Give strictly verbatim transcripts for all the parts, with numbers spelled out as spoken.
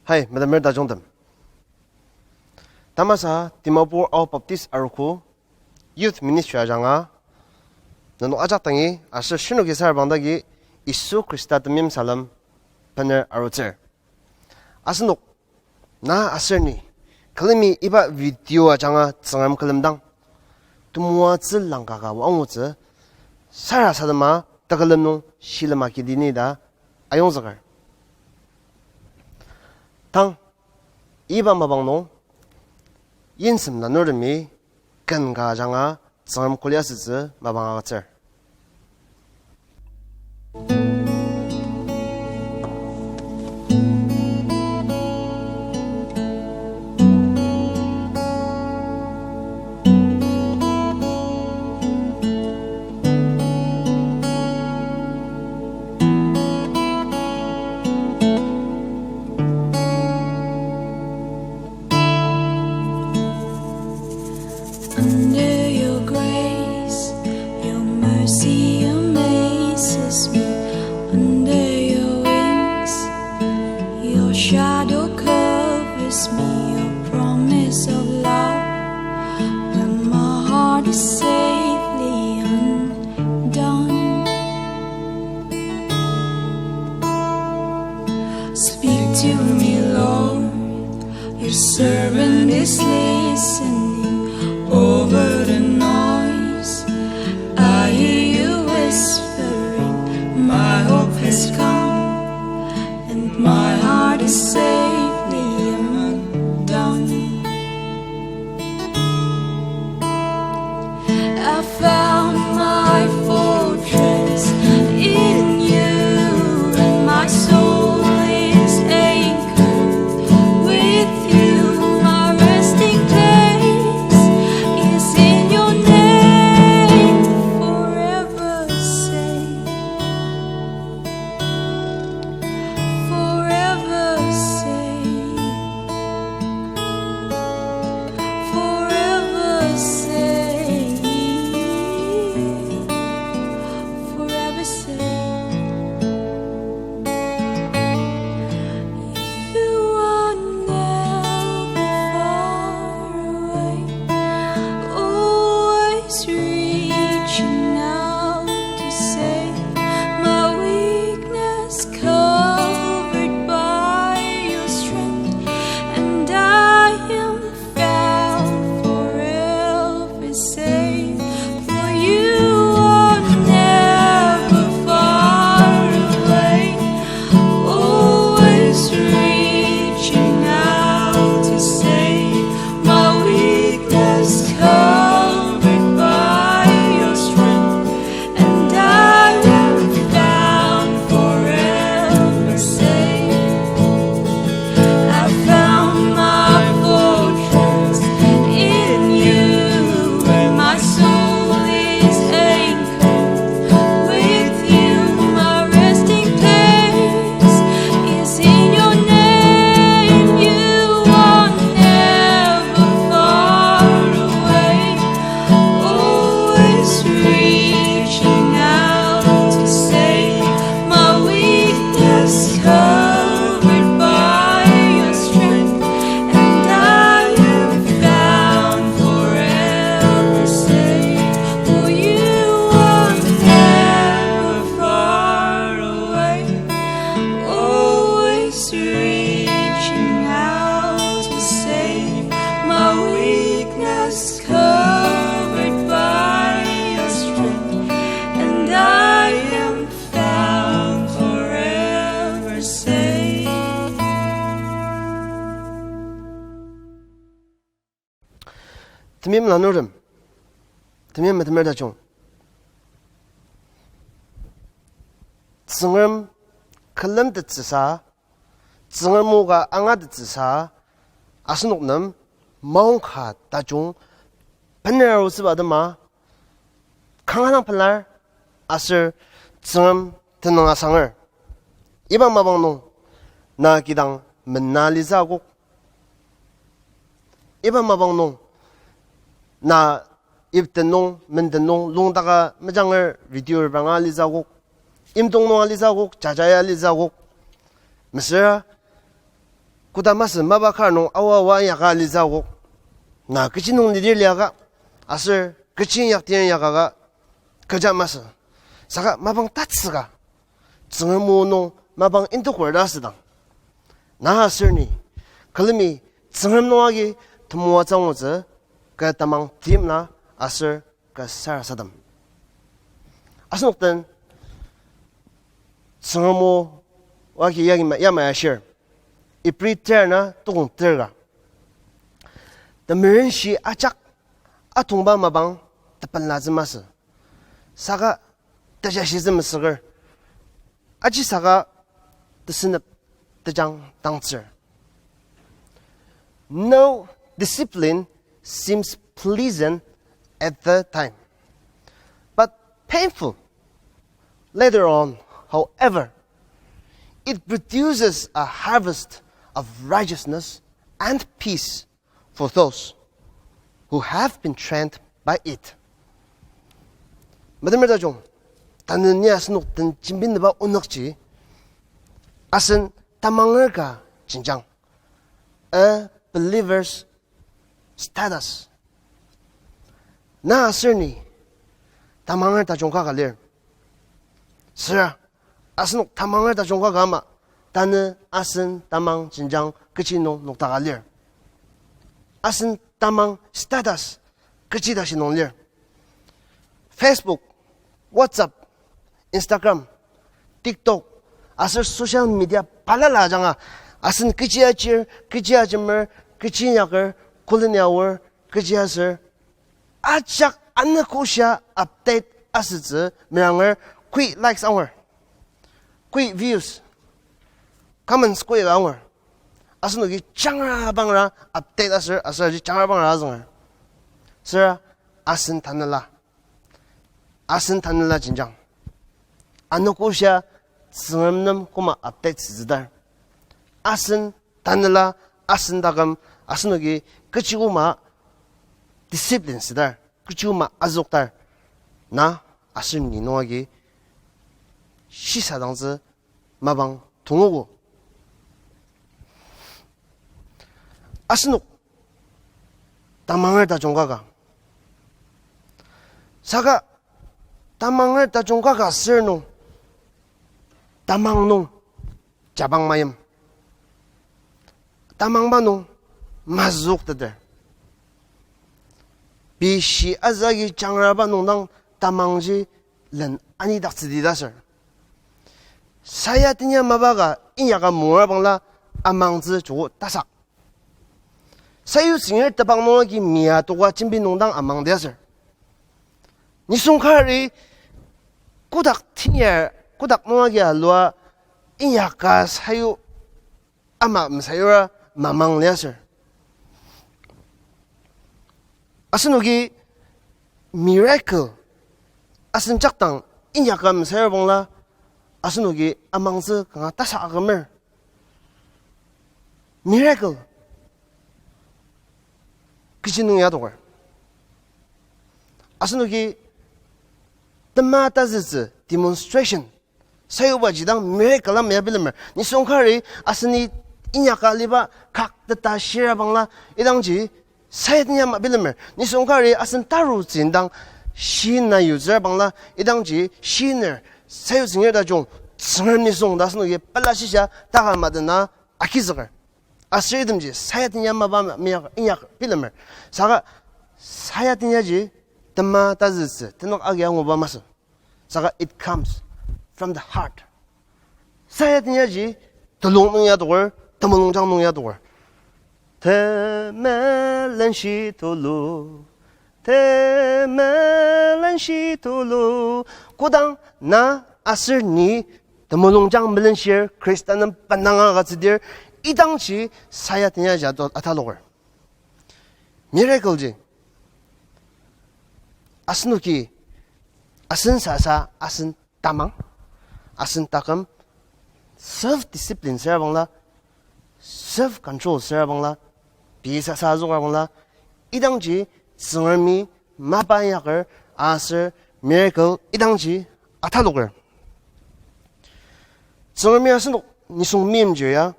Hai, metemer tajungtem. Tamasa Dimapur Ao Baptist Arogo Youth Ministry ajanga, nenok ajak dangi aser shinoki sarasadang dagi Yisu Khrista temeim salem bener arutsür. Asenok na aser ni külemi iba video ajanga Tsüngrem külemdang temoatsü langkaka angutsü sarasadema tekülem nung shilem agidi ni ta ayongzüker. Tang, iba mapang nung, yimsem lanurtemi ken ka ajanga Tsüngrem kuli asütsü mapang agütsür. Under your grace, your mercy amazes me. Under your wings, your shadow covers me. Your promise of love, when my heart is safely undone. Speak to me, Lord. Your servant is listening over the noise. I hear you whispering, my hope has come, and my heart is safely undone. I found my fortress in you, and my soul is anchored with you. My resting place is in your name, forever safe, forever safe. Forever safe, forever safe. You are never far away, always reaching out to save my weakness, covered by your strength, and I am found forever safe, for you are never far away, always reaching out to save my weakness, covered by your strength. And I am found forever safe. I found my fortress in you, where my soul is anchored. With you, my resting place is in your name. You are never far away, always reaching out to save my weakness, covered by your strength, and I am found forever safe. For you are never far away, always reaching out to save my weakness, covered by your strength, and I am found forever safe. Temeim lanurtem, temeim metemer tajung. Tsüngrem külemtettsüsa, Tsüngrem o ka angatettsüsa, asenok nem maongka tajung bener arutsüba atema kanga dang pelar aser Tsüngrem tenüng asanger. Iba mapang nung na kidang mena litsü akok. Iba mapang nung na ipten nung, menden nung, lungdaka mejanger video repranga litsü akok. Imdong nung alitsü akok, jaja ya litsü akok. Mesüra Koda masü mapa kar nung aoa aoa inyaka litsü akok. Na kechi nung lidir liaka, aser kechi inyak teinyakaka, kecha masü. Saka mapang tatsüka, Tsüngrem o nung mapang indoker ta asüdang, na aser ni külemi Tsüngrem nung agi temoatsü angutsü, kü tamang timla aser kü sarasadem. Asenok den Tsüngrem o agi yagi ma-, yamai ashir. Ibri ter ana tukong ter ka. Temerenshi ajak atongba mapang tepelatsü masü. Saka tejashitsü mesüker. Aji saka tesünep tejang tangtsür. No discipline seems pleasant at the time, but painful later on. However, it produces a harvest of righteousness and peace for those who have been trained by it. Metemer tajung, tanü ni asenok den jembineba onükji, asen tamanger ka jenjang, a believer's status. Na aser ni tamanger tajung ka ka lir. Süra, asenok tamanger tajung ka ka ama, tanü asen tamang jenjang kechi nung nokdaka lir. Asen tamang status kechi tashi nung lir. Facebook, WhatsApp, Instagram, TikTok, aser social media balala ajanga, asen kechi achir, kechi ajemer, kechi inyaker, koleni aor, kechi aser, ajak anogoshia update asütsü meranger, koi likes angur, koi views, comments koi ka angur. Asenoki jangra bangra update aser, aser ji jangra bangra azünger. Süra asen tanela, asen tanela jenjang, anogoshia Tsüngrem nem koma update sütsüdar. Asen tanela, asen taküm, asenoki kechi koma discipline südar, kechi koma azükdar, na aser ni nung agi shisadangtsü mapang tongogo. Asenok tamanger tajung ka ka. Saka tamanger tajung ka ka sür nung, tamang nung jabang mayim, tamangba nung mazükteter. Pei shi azü agi jangraba nung dang tamangji len anidaktsüdi ta sür. Saya tenya mapa ka inyaka mungra bangla amangtsü joko tasak. Sayu tsüngir tebang nung agi mia toka jembi nung dang amangdi aser, nisung kari kodak tenya, kodak nung agi alua inyaka sayu ama mesayura mamang liasür. Asenoki miracle asen jakdang inyaka mesayur bangla, asenoki amangtsü kanga tasa akümer. Miracle kechi nung ya adoker? Asenoki tema tazütsü demonstration sayubaji dang miracle ama ya bilemer. Nisung kari aseni inyaka aliba kak teta shira bangla, idangji saya tenya ama bilemer. Nisung kari asen tarutsü indang shina yutsüra bangla, idangji shiner, sayu tsüngir tajung, Tsüngrem nisung ta asenoki pela shisha taka madena agizüker. Aser itemji saya tenya mapa ama inyak bilemer. Saka saya tenyaji tema tazütsü tenük agi anguba masü. Saka it comes from the heart. Saya tenyaji telung nung ya adoker, temulungjang nung ya adoker. Temelenshi tulu, temelenshi tulu. Kodang na aser ni temulungjang melenshir, Khrista nem benanga agütsüdir, idangji saya tenyaji ato-, ataloker. Miracle ji asenoki asen sasa, asen tamang, asen taküm self discipline süra bangla, self control süra bangla, pei sasa azüka bangla, idangji Tsüngremi mapa inyaker aser miracle idangji ataloker. Tsüngremi asenok nisung meimchir ya,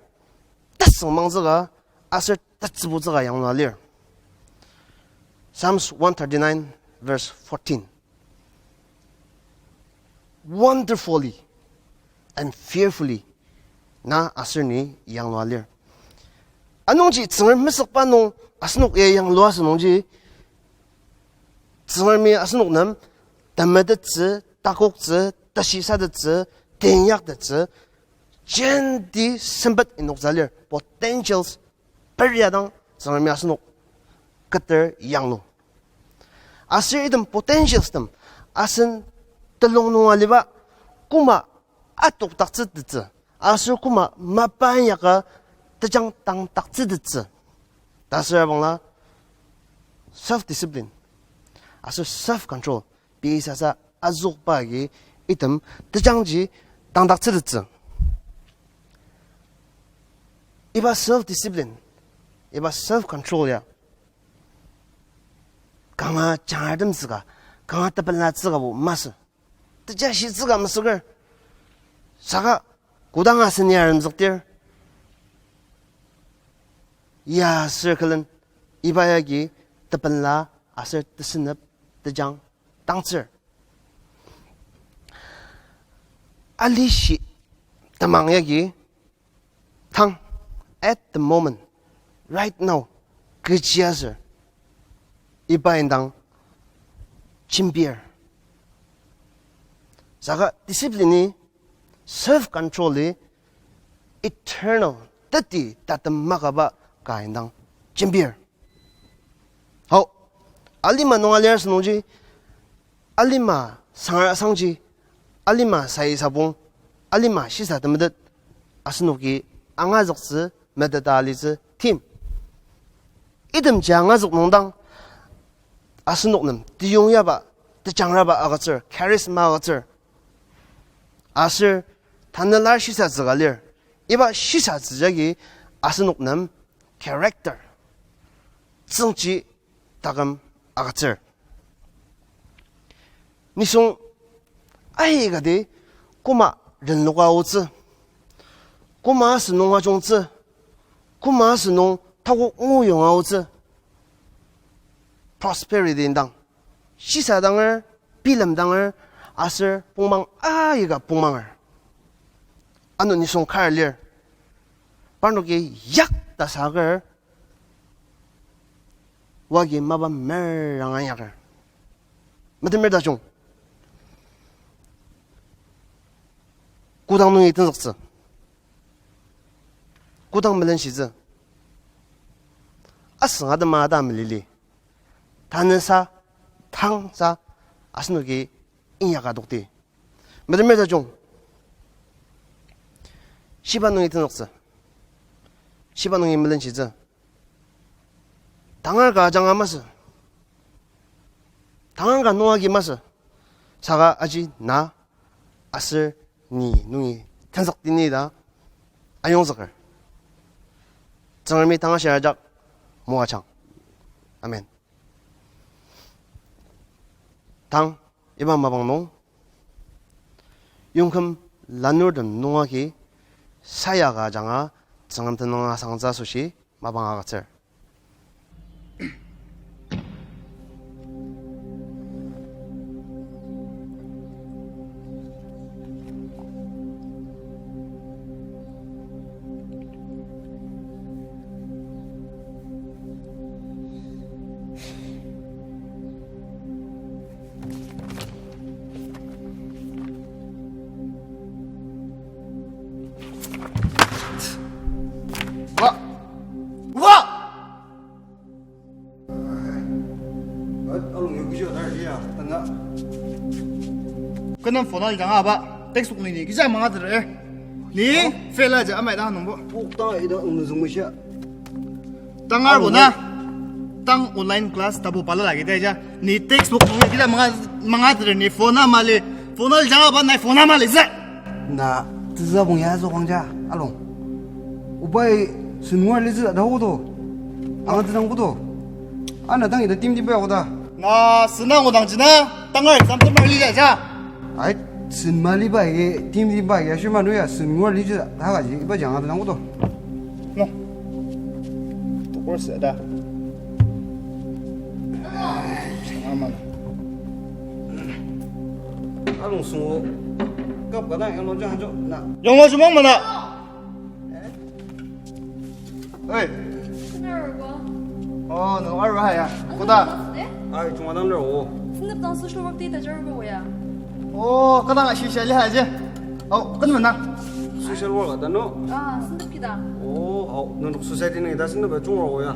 ta tsüngmangtsüka, aser tetsübutsüka yanglua lir. Psalms one thirty-nine verse fourteen. Wonderfully and fearfully na aser ni yanglua lir. Anungji Tsüngrem mesükba nung asenok ya yanglua asünungji, Tsüngremi asenok nem temetettsü, takoktsü, teshisatettsü, teinyaktettsü, jenti sempet inoktsü lir, potentials peria dang Tsüngremi asenok keter yanglu. Aser item potentials tem asen telung nung aliba koma atokdaktsütettsü, aser koma mapa inyaka tejang tangdaktsütettsü ta asür abangla self-discipline aser self-control pei sasa azükba agi item tejangji tangdaktsütettsü. Iba self-discipline, iba self-control ya kanga jangratemtsüka, kanga tepelatsükabo masü. Tejashitsüka masüker. Saka kodang asen ya aremzüktir, ya aser külen iba yagi tepela aser tesünep tejang tangtsür. Alishi temang yagi tang, at the moment, right now, kechiaser iba indang jembir. Saka discipline-i, self-control-i, eternal, teti tatem makaba ka indang jembir. Hau, alima nung alir asünungji, alima sangar asangji, alima sai sabung, alima shisa temetet, asenoki angazüktsü meteta alitsü tim. Itemji angazük nungdang, asenok nem tiyongyaba, tejangraba agütsür, charisma agütsür. Aser tanela shisatsüka lir. Iba shisatsü jagi asenok nem character, tsüngchi taküm agütsür. Nisung aikati koma renloka aotsü, koma asünung ajungtsü, koma asünung takok nguyong aotsü. Prosperity indang, shisa danger, bilem danger, aser pongmang aika pongmanger. Ano nisung kar lir, parnoki yak ta saker, wagi mapa meranga inyaker. Metemer tajung, kodang nungi tenzüktsü, kodang melenshitsü, asünga atema ta melili, tanüsa, tangsa, asenoki inyaka adokti. Metemer tajung, shiba nungi tenzüktsü, shiba nungi melenshitsü, tangar ka ajanga masü, tangar ka nunga agi masü, saka aji na aser ni nungi tenzükti ni ta ayongzüker. Tsüngremi tang ashir ajak moajang. Amen. Tang iba mapang nung, yongküm lanurtem nung agi sayaka ajanga Tsüngrem tenüng asangtsü asoshi mapang agütsür. Wa! Wa! Kü nem phone alijanga ba, textbook nung ni kecha mangateter. Ni fail aji amai dang nungbo. Pok ta ida unu züngmeshia. Tangar bo na. Tang online class tapu balala kida ja. Ni textbook nung kecha manga, mangateter ni phone amali. Phone alijanga ba nai phone amali sa. Na, tezübong ya zokang ja, along. Obai senua litsü ta kodo. Angatetang kodo. Ana tang ida timtim ba koda. Na, sena ngodang jina, tangar exam temar lila ja. Ai, sen mali ba ye, timtim ba ye, ashir manu ya, senua litsü ta kaji, iba ja angatetang kodo. No. Worse da. Aman. Along sungo. Kap kadang yang lonjang hanjo na. Yang lo jumang mana? Hey. Kena arba? Oh, nung arba ya. Koda? Ai, chunga dang lir o. Sendep dang social work ti ta jar ba ya. Oh, kadang ashi shali haji. Oh, kena mana? Social work ata no? Ah, sendep kida. Oh, oh, nung society nung ita sendep chunga o ya.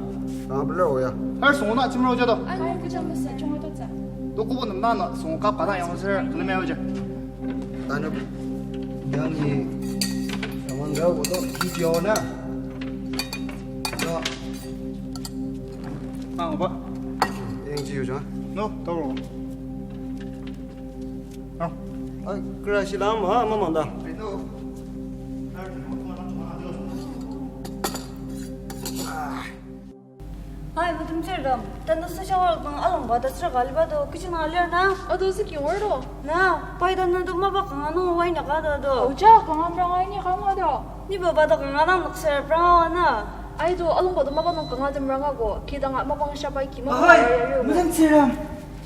Dang bela o ya. Har sungo na chimro jado. Ai, nung kejang masa chunga ta. To kubo nem na na sungo kap kadang yang ser leme o ja. Tanep yangi samang ga odo video na. No. Ang ba? Yang ji yuja. No, toro. Ang. Ai, kera shilam ha, mamang da. Ai, no. Ai, madam Cherem, tanü social work nung alongba ta sür ka aliba do, kechi nung alir na? Ado züki ngor do. Na, pai tanü do mapa kanga nung wai nyaka ta do. Oja, kanga pranga ini kanga do. Ni baba do kanga nung nokser pranga wa na. Ai do, alongba do mapa nung kanga tem pranga ko, kidanga mapa ngasha pai ki mapa. Ahoi, ya, ya, ya. Madam Cherem,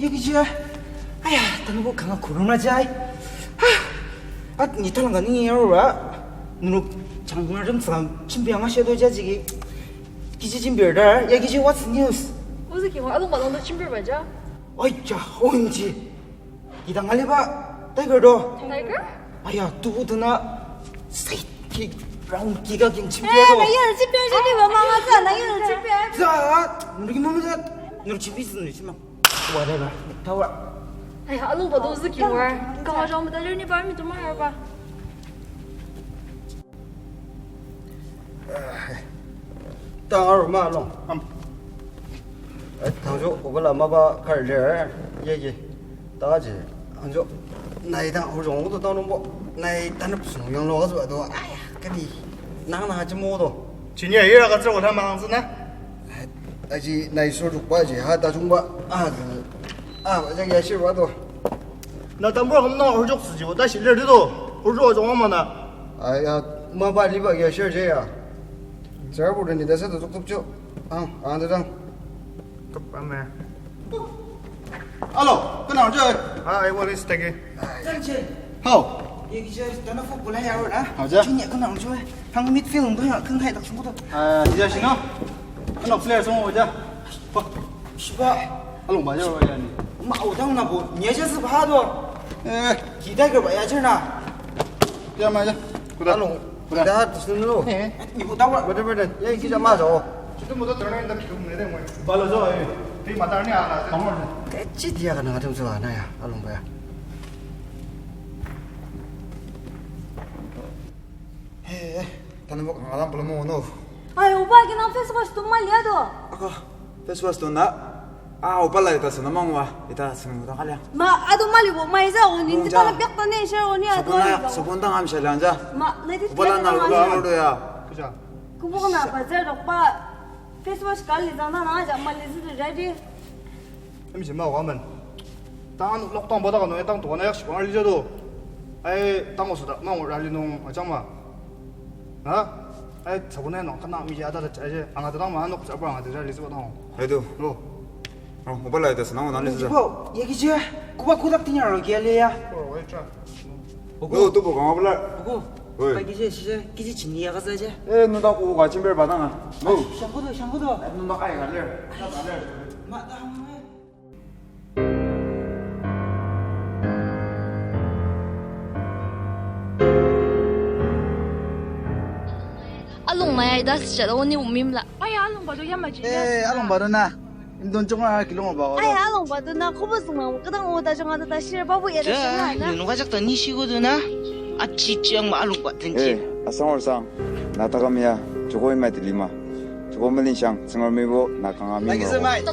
ya kechi. Aya, tanü bo kanga kurang na jai. Ha, at ni talang ka ni ya ra. Nunuk chang ngar tem tsang, chimpi anga sha do ja jigi. Kechi jimbir dar, ya kechi what's news? Ozü kima alongba nung do jimbir ba ja? Ai ja, onji. Kidang aliba, tiger do. Tiger? Aya, tubu tena sidekick round kick akin jimbir do. Eh, na yar jimbir jadi ba mama za, na yar jimbir. Za, nurgi mama za, nur jimbi zun ni jima. Whatever, tawa. Aya, alongba do ozü kima. Kama jang mata ni ba mi tuma ba. Tang aru ma long. Am. Eh, tangjo, obala mapa kar lir, ye, ye. Ta ji, anjo, nai dang, ojong, odo tang nungbo, nai tanep sung yang lo, azu ado, aya, kani, nang na aji mo do. Jinia ira ka tsürko ta mang zina. Eh, aji, nai sur duk ba ji, ha, ta jung ba, ah, ah, ba, jang ya shir ba do. Na tambur küm na hurjuk süji, ta shi lir di do. Hurjuk ajung ama na. Aya, mapa liba ya share je ya. Tsara bu ni da sa da tuk tuk jo. Ang, ang da dang. Tuk ame. Alo, kenang je. Ah, I will is tagi. Tang je. How? Ye ki je, tana football ya ro na. How je? Jinya kenang je. Hang midfield do ya, keng hai tak sung ko do. Ah, ya shi no. Ano player sung ko ja. Shiba. Alongba ya ro ya ni. Ma, o dang na bo, ni ya jasa ba do. Eh, kita ke ba ya jena. Ya ma ya. Kuda. Along. Kuda. Kuda, tusung lo. Eh. Ni ko tawa. Betul, betul. Ya, kita ma jo. Kita mo ta terang ta kikum ne de mo. Balo jo, eh. Ti mata ni ana. Kamu. Kecil dia kana ngatum jo ana ya. Alongba ya. He, tanü mok ngalam pala mo no. Ai, oba, kinang face wash tu mali ado. Aka, face wash tu na. Ah, oba la ita sana mangwa, ita sana muda kalya. Ma, ado mali bo, ma iza oni, ita la biak ta ne share oni ado. Sabon na, sabon dang am share lanja. Ma, na di oba la na lo do ya. Kuja. Kubo na bazar dok ba. Face wash kali zang na na ja mali zidu jadi. Em, jema wa men. Tang lockdown bada kanu, eh, tang tukana yak shibang rali jado. Ai, tang osu da, mang rali nung ajang ma. Ha? Ai, sabun ai nung kana mi jada da jai je. Anga da tang ma nok sabar anga da rali zuba tang. Hai do. Lo. Oh, oba la ita sana nang ni sa. Bo, ya ki je. Kuba kudak tinya ro ki ale ya. Oh, wait, try. Ogo. No, tubo kanga bela. Ogo. Oi. Pai kije, shije, kije chini ya kasa je. Eh, no da ko ka chimber ba dang a. No. Shangkudo, shangkudo. Eh, no ma kai ka ler. Ka ler. Ma da mo. Along maya ida sejalo ni umim la. Aya along bado yamaji. Eh, along bado na. Indon chunga kilong ba. Ai, along ba tu na kubo sung na kadang o ta chunga ta shir babu ya ta shir na. Nunu kajak ta ni shi ko tu na. Achi chiang ma along ba tenji. Eh, asang or sang. Na ta kam ya. Choko ima ti lima. Choko malin shang. Tsengar mi bo na kanga mi. Lagi semai.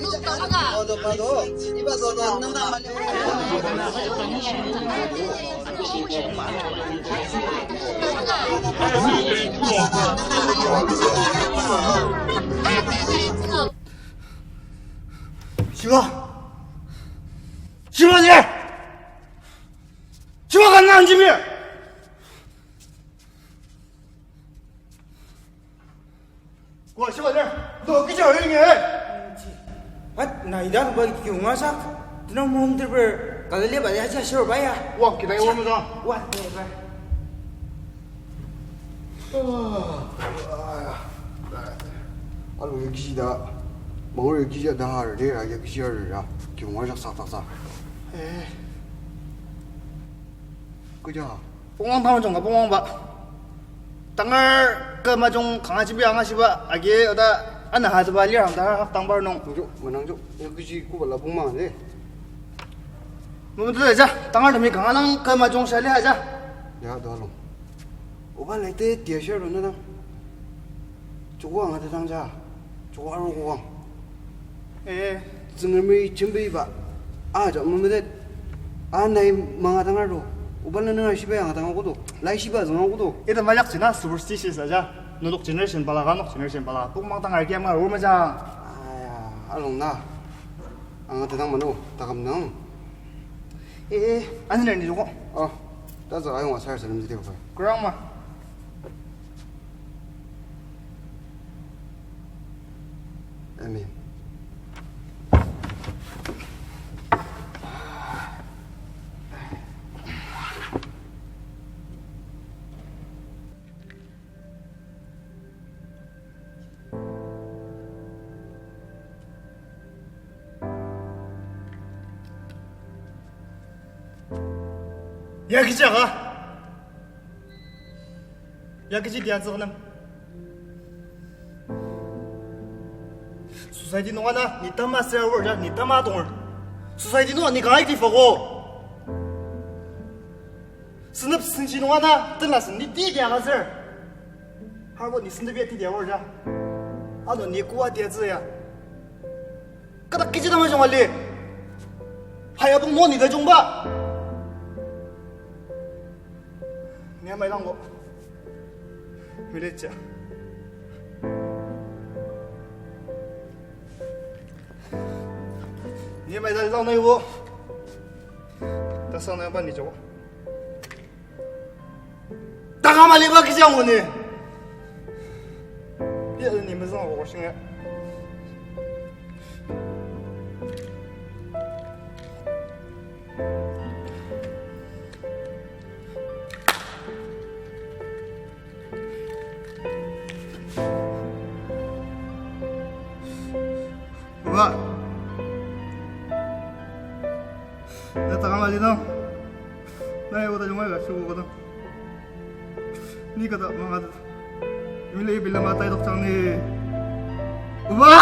Odo pado. Iba so na nang na mali. Shiba! Shiba ne! Shiba ka nang jimir! Kwa shiba Lo, kecha ringe. At, na ida ba kiunga sak. Tenang mung teber, Galilee ba ya ja sure ba ya. Wa, kita ya wa meza. Wa, ya ba. Alo ya kiji da. Mangur ya kiji da har, de ya kiji har ya. Kiunga jak sak tak sa. Eh. Kecha. Pungwang tamajung ka pungwang ba. Tangar kü majung kanga jibi anga shiba agi oda ana ha jiba lir ang tangar hak tangbar nung. Nangjuk, manangjuk, ya kiji kuba la pungma ne. Mumu tu ja, tangar temi kanga lang kü majung shali ha ja. Ya, do alung. Oba lai te tia share lo na dang. Chuko anga te dang ja. Chuko aro ko wang. Eh. Tsüngremi jembi ba. A ja memetet. A nai manga tangar do. Oba la nunga shiba anga tangar kodo. Lai shiba zanga kodo. Ita mayak jina superstitious aja. Nulok generation bala ka nok generation bala. Pungmang tangar kia ma ur maja. Aya, alung na. Anga te dang mano, takam nang. Eh, eh, ani ner ni joko. Oh, ta zo ayong asar salam zidi ko. Kurang ma. Amen. Ya kechi ka? Ya kechi dia zügnem? Society nung ana, ni tama ser aor ja, ni tama tonger. Society nung ni kanga active ako. Senep senshi nung ana, tenla sen ni ti dia ka ser. Harbo ni senep ya ti dia aor ja. Ano ni koa dia zü ya. Kata kechi tamajung ali. Haya pung mo ni tajungba. Ni amai langko. Milecha. Ni amai dali lang na ibo. Tasang na ba ni jawa. Taka maliba kechi angu ni. Iya ni mezüng ako shinga. Ba. Na takang ali dang. Na ya wada jungai ga shugo kodang. Ni kata manga. Mili bilam atai dok chang ni. Ba.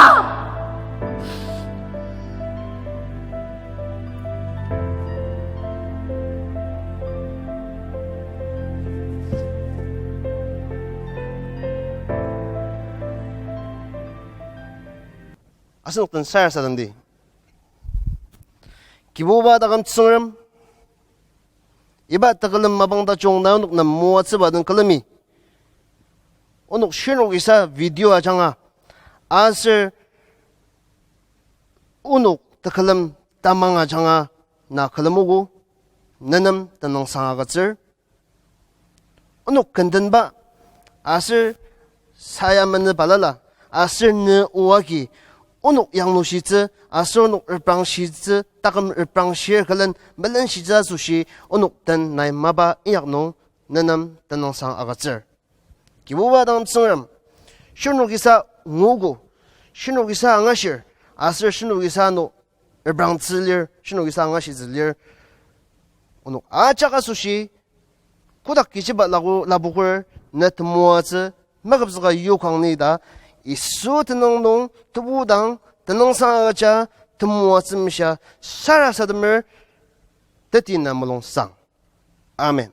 Asenok den sarasademdi. Kibuba taküm Tsüngrem, iba tekülem mapang tajung na onok nem moatsüba den külemi. Onok shirnokisa video ajanga, aser onok tekülem tamang ajanga na külemogo, nenem tenüngsang agütsür. Onok kendenba, aser saya mene balala, aser ne oagi, onok yanglushitsü, aser onok reprangshitsü, taküm reprangshir külen melenshitsü asoshi, onok den nai mapa inyak nung, nenem tenüngsang agütsür. Kibuba dang Tsüngrem, shirnokisa nguogo, shirnokisa angashir, aser shirnokisa ano reprangtsü lir, shirnokisa angashitsü lir. Onok ajak asoshi, kodak kechiba lagu lapoker ne temoatsü maküpzüka yokang ni ta, Yisu tenüng nung tebu dang tenüngsang agüja temoatsü mesha sarasademer teti na mulungsang. Amen.